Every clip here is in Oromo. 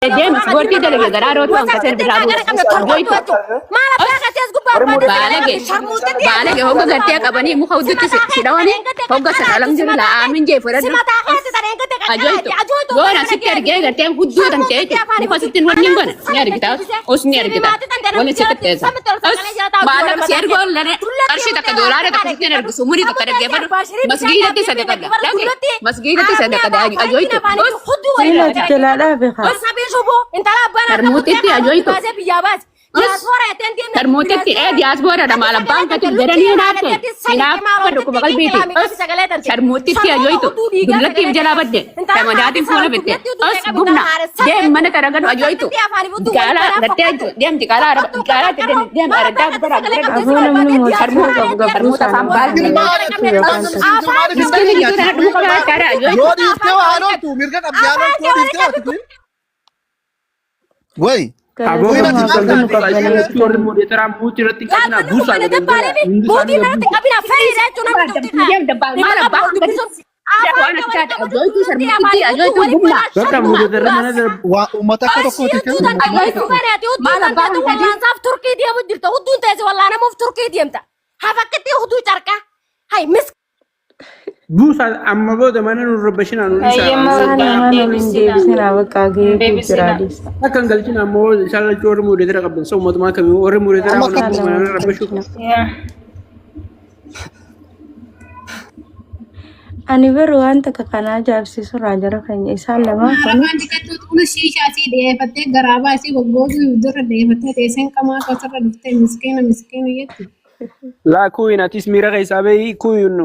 Deemis goortii dalage garaa rootu hanqaseen biraa buusu. Goytu. Baalage baalage hogga gartee qabanii muka huddutti si dhawanii hogga sana alhamdulillah aamin jee fudhadhu. Ajoytu yoona sitti argee gartee hudduu tan ta'e jechuudha. Muka sitti wanni hin goone ni argita us ni argita wani si qixxeessa. Us maallaqa si ergoo lane qarshii takka doolaara takka sitti hin argisu umurii takka dhaggeeffadhu masgiidatti sadaqadha. Dhage masgiidatti sadaqadha ajoytu us. Siila jalaa dhaabe kaa. Sharmuuxitti ajoytu. Sharmuuxitti ee diyaasbooradha maal abbaan kati jedhanii hinaafte hinaafa dhukkuba qalbiiti. Sharmuuxitti ajoytu dullattiif jalaa badde ramadaatiin fuula bitte os gubna deem mana taragadhu ajoytu diqaalaa gartee deem diqaalaa araba diqaalaa deem deem araddaa gubbaraa Aboo namni mootummaa qabu gabbuu sharmuuxa afaan isaanii baal yookaan tokko. miskiinni gidduu tana dhumuu qabaa jechaadha ajoytu. Yoo dhiiftee waa loltu mirga qabdi haa loltu yoo dhiiftee waa tuqin. Wayi. Aboo Kuyin ati gammaa maal galgala taate? qabbaneetti warri moodeetaraa muutii irratti hin qabinaa buusaa godhan jira. Hundi isaanii gabbuu. Deem dabbaa maal abbaa waan ati taate ajoytu sharmuuxitti ajoytu gubna. Bakka moodeetarri mana darbu. Waa uummata akka tokkooti kan. Maal abbaan Buusaa amma booda mana nu rabbashinaa nu dhiisaa. Hayyama Isaan waggaa lamaan ol hin deebisinaa. deebisinaa bakka Hin gahee deebisinaa. jiraadis. Akka hin galchina ammoo isaan lachuu warri moodeetara qabdan isa uummatumaa kamii warri moodeetaraa Amma kun akka ammoo mana rabbashuu. Yaa. Ani garuu waan takka kana ajaa'ibsiisu irraa jara keenya isaan lamaan kun Arabaan dhiqattuu tuuna shiishaa isii dhiyeeffattee garaabaa isii goggootuu dura dhiyeeffattee teesseen qamaa kosarra dhuftee miskiina miskiina jetti. Laa kuyin atis miira keessaa bahi kuyin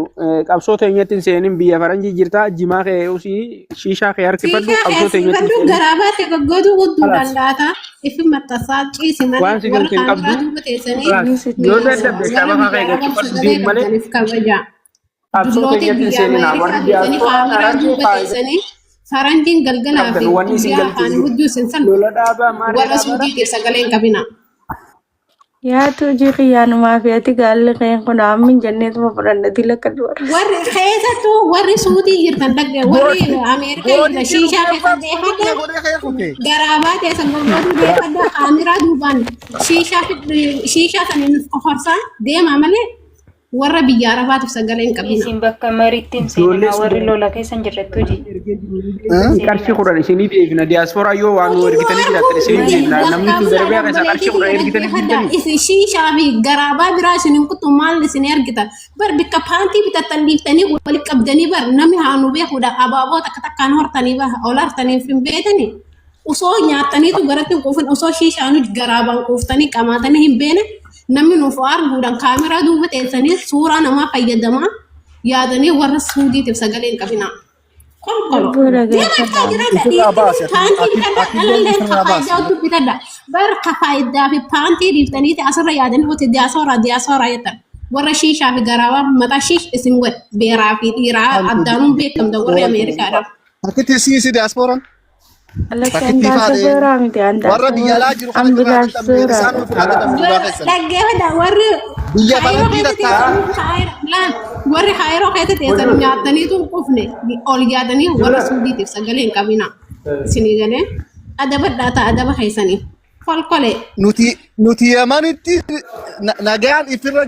qabsoo teenyatti hin seenin biyya faranjii jirta jimaa kee usii shiishaa kee harkifadhu Shiishaa qabsoo teenyatti hin keessifadhu seenin. garaabaa ta'e goggootuu hudduu Kalaas dandaata. Ifi maxxansaa ciisi malee waan si warra galche hin kaameraa qabdu. duuba teessanii Kalaas yoo dadhabde warra shabakaa biyya kee arabaa galchifadhu sagalee deem malee qabdaniif kabaja. qabsoo Dulloota teenyatti hin biyya seeninaa warri Ameerikaa teessanii diyaaspooraa kaameraa harargee duuba faayidaa teessanii faranjiin galgalaa qabdan fi wanni isin guyyaa galche afaan jiru. hudduu isin san Lola dhaabaa maarree warra dhaabaadha. suudiitiif sagalee hin qabina. yaatu hojii kiyyaanumaa fi ati gaalli keen kun ammin jenneetuma fudhanna dila akka dubara. Warri keessattuu warri suudii jirtan dhagge warri Ameerikaa jirtan Goonichi shiishaa dhufee keessan abbaa deeffadha. godhee kee kute. Garaabaa teessan goggootuu deeffadha. Kaameraa duubaan shiishaa shiishaa saniin qofarsaa deemaa malee warra biyya arabaatiif sagalee hin qabina. Isin bakka mariitti hin Ijoollee seeninaa warri Sudaan lola keessa hin jirrettu ji. qarshii 10 isinii deebina diyaaspooraa yoo waan nu Nuti nu ergitanii arguu jiraattan isinii miti deebina namni bakka Saudi bulaa Arabiyaa keessaa obboleettii qarshii 10 kiyya ergitanii dhaggeeffadha. jirtanii. Isin shiishaa fi garaabaa biraa isin hin kuttu maal isin argitan. Bar bikka paantii bitattan dhiiftanii walitti qabdanii bar namni haa nu beekuudha abaaboo takka takkaan hortanii bar ol hartanii hin beetanii. Osoo nyaattaniitu garatti hin quufin osoo shiishaanu garaabaan quuftanii qamaatanii hin beene namni nuuf arguudhaan kaameraa duuba teessanii suuraa namaa fayyadamaa yaadanii warra suudiitiif sagalee hin qabinaa. Kolkolo. Lubbuu Deema dhageeffadha. ibsaa jiradha Ifirraa baasi dhiirtanii ati paantii ati bitadha ati illee dhalalleen ifirraa baasi. kafaayidaa bitadha. Bar kafaayidaa fi paantii dhiiftaniiti asirra yaadanii hoti diyaasoora diyaasoora jettan. Warra shiishaa fi garaabaa mataa shiish isin godhe beeraa fi dhiiraa addaanuun beekamta warri Ameerikaadha. Takkitti siisi diyaaspooraan. Lakki Takkitti faadhe andaasafooraa miti warra biyya andaasafooraa alaa jiru kana irraa dadhabne isaan ambulaansooraadha. ofirraa dadhabne dhugaa keessan. Dhaggeeffadha warri Biyya kaayiroo faranjii keessa tattaa teessan kaayiroo laal warri kaayiroo keessa teessan nyaattaniitu hin qufne ol yaadanii warra suudiitiif sagalee hin qabina. Isinii galee adabadhaa ta'a adaba keessanii. Kolkolee. Nuti nuti Yamanitti nagaan ifirra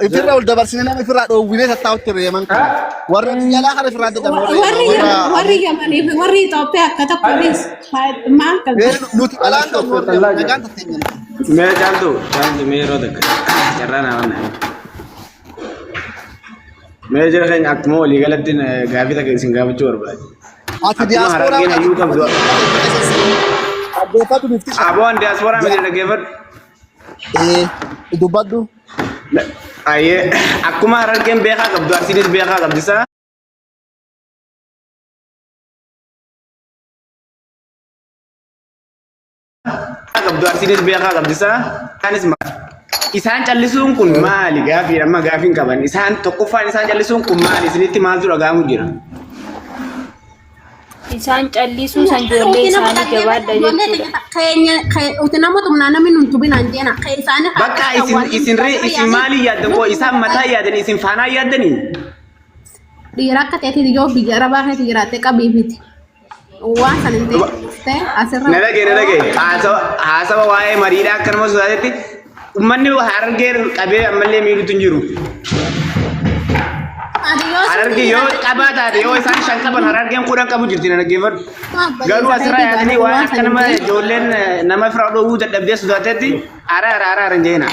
ifirra ol dabarsine nama ifirraa dhoowwinee tattaa'utti jirra Yaman kana. Warra biyya alaa kana ifirraa dadhabne warra Warri Yaman Yaman warra warri Yamanii fi warri Itoophiyaa akka tokkonis maal qabdu? Nuti balaan qabnu warra Yaman nagaan tatteenya. Mee caaltu caaltu mee yeroo takka carraa naa wanna. Mee jira keenya akkuma walii galatti gaafii takka isin gaafachuu barbaade. Ati Akkuma diyaaspooraa harargeen hayyuu qabdu. Dhaggeeffadhu bifti Aboon diyaaspooraa miti dhaggeeffadhu. Ee dubbadhu. Ayyee akkuma harargeen beekaa qabdu arsiinis beekaa qabdi isaa. Qabdu arsiinis beekaa qabdi isaa. Isaanis maali? Isaan callisuun kun maali gaafii amma gaafiin qaban isaan tokkoffaan isaan callisuun kun maali isinitti maaltu dhaga'amu jira? Isaan callisuu san ijoollee isaanii jabaadha jechuudha. Keenya uti nama tumnaa namni nun tubinaan jeena kee isaanii Bakka isin isin ree isin maali yaaddan koo isaan mataa yaadanii isin faanaa yaaddanii? Dhiira akka ta'etti yoo biyya arabaa keessa jiraatte qabii miti. Waan san hin ta'in dhuftee asirra. Na dhagee na dhagee haasawa waa'ee mariidhaa akkanuma sodaatetti uummanni Harargee qabee ammallee miidhutu hin jiru. Ati yoo Harargee yoo qabaa taate yoo isaan shan qaban Harargeen 10 qabu jirti na dhaggeeffadhu. Garuu asirraa yaadanii waan akka nama ijoolleen nama firaa dhoowwuu dadhabdee sodaatetti araara araara hin jeena.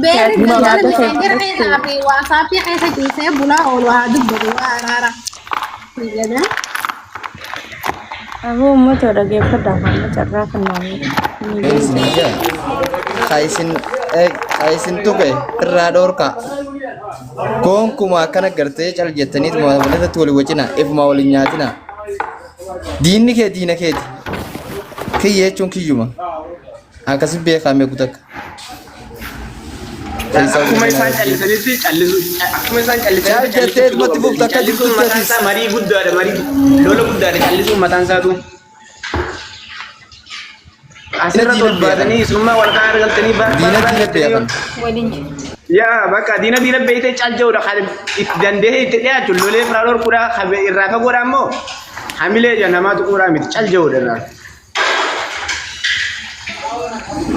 Beerri Yaadni galgala yaada kee miseenjera keessaa fi waasaappii keessa ciisee bulaa oolu haa dubbatu waa araara. Jedha. Aboo uummata dhaggeeffadhaa hamma carraa kan naannoo. Isin jaa. Ka isin ka isin tuqe irraa dhoorka. Gonkuma akkana gartee cal jettaniituma walirratti walii wacina ifuma waliin nyaatina. Diinni kee diina keeti. Kiyya jechuun kiyyuma. Akkasi beekamee kutakka. Akkuma isaan callisanitti callisu akkuma isaan callisanitti Cal jettee dhumatti fufta akka callisuun jirtutti mataan atis. isaa marii guddaadha marii lola guddaadha callisuun mataan isaatu. Asirra Diina diina tolbaatanii isinummaa wal kaan argaltanii baar Diina baar diina beekan. Waliin Yaa bakka diina diina beeytee cal jedhudha kan itti danda'ee itti dhiyaatu lolee firaa dhorkuudha kan irraa fagoodha ammoo hamilee ija namaa tuquudhaa miti cal jedhudha irraa.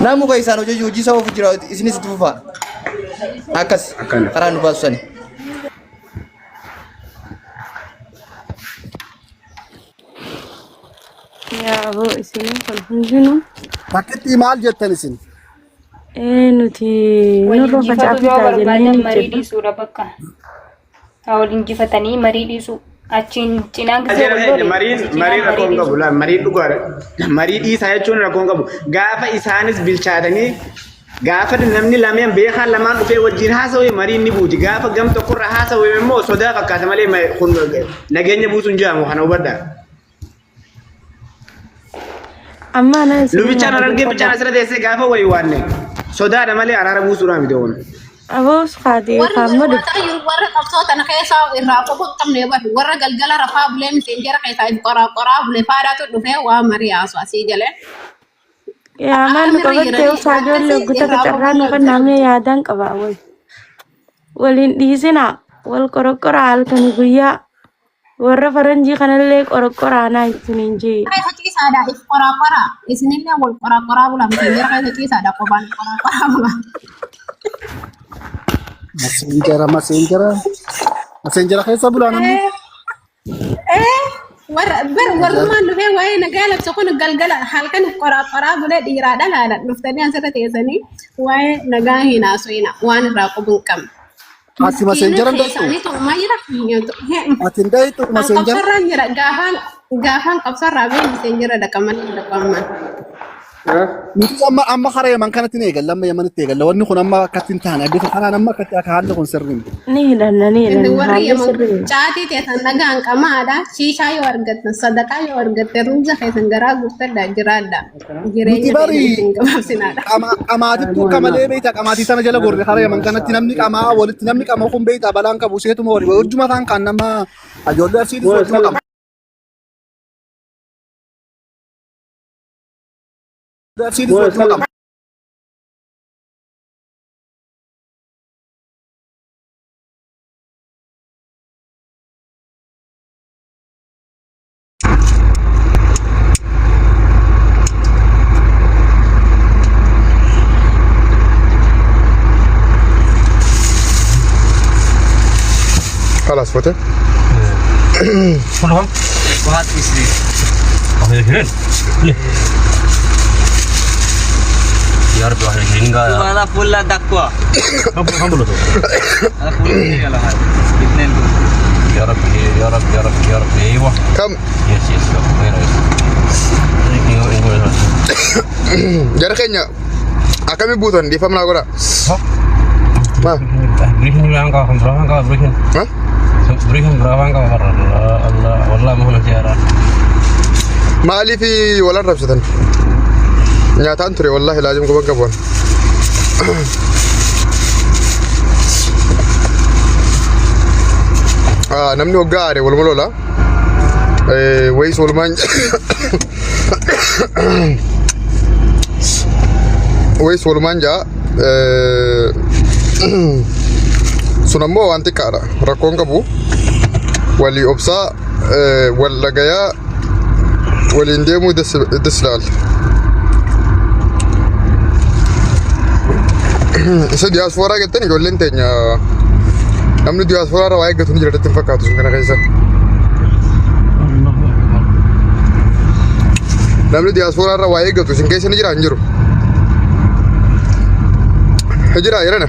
Namu kan isaan hojii hojii isaa ofu jira isinis itti fufaa. Akkas Akkana. karaa nu baasu sani. Yaa aboo isin kun hundinuu Takkitti maal jettan isin? ee nuti wal nurra injifatu yoo facaafitaa jennee barbaadan ni marii jenna. dhiisuudha bakka. Haa wal injifatanii marii dhiisuu. Achiin cinaan gisee Ajara wal keenya lole mariin cinaan mariin marii rakkoo hin qabu dhiisuu. laa mariin dhugaadha. Marii dhiisaa jechuun rakkoo hin qabu. Gaafa isaanis bilchaatanii gaafa namni lameen beekaan lamaan dhufee wajjin haasawee mariin ni buuti. Gaafa gam tokkorra haasawee immoo sodaa fakkaata malee kun nageenya buusuun hin jedhamu kana hubadhaa. Amma ana isin Lubichaan harargee bichaan dhaggeeffadhaa. asirra teessee gaafa wayii waanne sodaadha malee araara buusuudhaa miti oolu. Aboos kaatee Warri kaamma wal dhufte. waataa jiru warra qabsoo tana keessaa irraa qofa hin qabne bar warra galgala rafaa bulee miseenjera keessaa if qoraa qoraa bulee faadhaatu dhufee waa marii haasu asii jalee. Yaa maal nu Aamirra qabattee jiranii usaa ijoollee akkasii oggota irraa qofa carraa nu hin qabne. kennaamee yaadaan qaba wal. Waliin dhiisinaa wal qoroqoraa halkanii guyyaa warra faranjii kanallee qoroqoraa naa isiniin jee. Keessa ciisaadha if qoraa qoraa isinillee wal qoraa qoraa bulaa miseenjera keessa ciisaadha qofaan qoraa qoraa bulaa. Maseenjara maseenjara maseenjara keessa bulaa namni. Warra bar warrumaan dhufee waa'ee nagaa labsa kun galgala halkan qoraa qoraa bulee dhiiraa dhalaadha dhuftanii asirra teessanii waa'ee nagaa hin haasofina waan irraa qubu hin qabne. Ati Miskiina maseenjara hin daytu. keessaanii tuumaa jira. Ati hin daytu An maseenjara. qabsarraan jira gaafaan gaafaan qabsarraa bee miseen jira dhaqamanii dhaqaman. Nuti amma amma kara Yaman kanatti ni eegalla amma Yamanitti eegalla wanni kun amma akkatti hin taane bifa kanaan amma akkatti akka haalli kun sirrii miti. Ni hidhanna ni Inni hidhanna warri haalli Yaman sirrii. caatii teessan dhagaan qamaadha. Shiishaa yoo argattan sadaqaa yoo argatte ruuza keessan garaa guuttadha jiraadha. Nuti Jireenya bari keessan ittiin gabaabsinaadha. qamaatittuu akka malee beekta qamaatii sana jala gorre kara Yaman kanatti namni qamaa walitti namni qamaa kun beekta balaan qabu seetuma walii hojjuma kaan kan nama ijoollee arsiitis hojjuma qaba. Arsiitis hojjuma qaba. خلاص فوتي كلهم 21 يا رب 21 का तुम्हारा फुल धक्का कम कम बोलो तो फुल कितने يا رب يا رب يا رب يا رب ايوه كم يس يس وين jara keenya akkami buutan dhiifama naa godha ma بريشن برافان كا برافان كا بريشن ha بريشن برافان كا الله الله والله ما هو نسيارة maaliif wal arrabsatan nyaataan ture wallahi laazim quban qabuan namni hoggaa aare waluma lola wayis walumaan wayis walumaan jaa sun ammoo waan xiqqaadha rakkoon qabu walii obsaa Wal dhagayaa waliin deemuu das laal. Isa diyaaspooraa jettan ijoolleen teenya namni diyaaspooraa irraa waa eeggatu ni jira natti hin fakkaatu isin kana keessa. Namni diyaaspooraa irraa waa eeggatu isin keessa ni jira hin jiru. Jira jedhana.